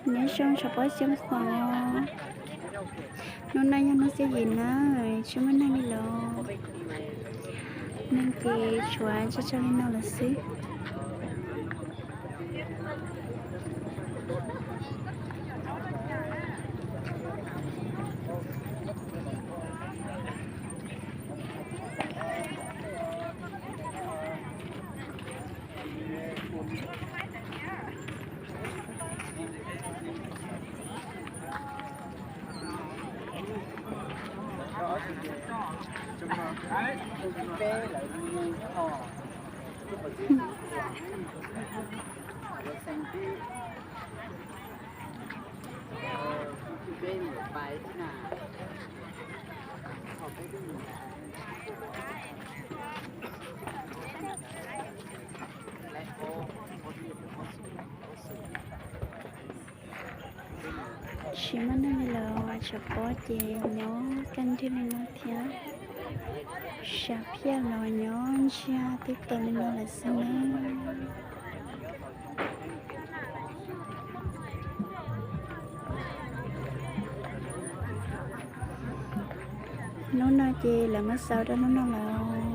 Nyob zoo tshav pob Xyooj Khuam os. Hnub no yog hnub xiab yim na, tsis muaj neeg li los. Neeg ces tshuav tsawg tsawg li no lawm xwb. Tsis muaj neeg li lawm, tshav pob ces nyob kaj nrig li no thiab. Sab phiaj los nyob ntsiag tib tug li no lawm xwb na. Hnub no ces lawv muab xaus rau hnub no lawm.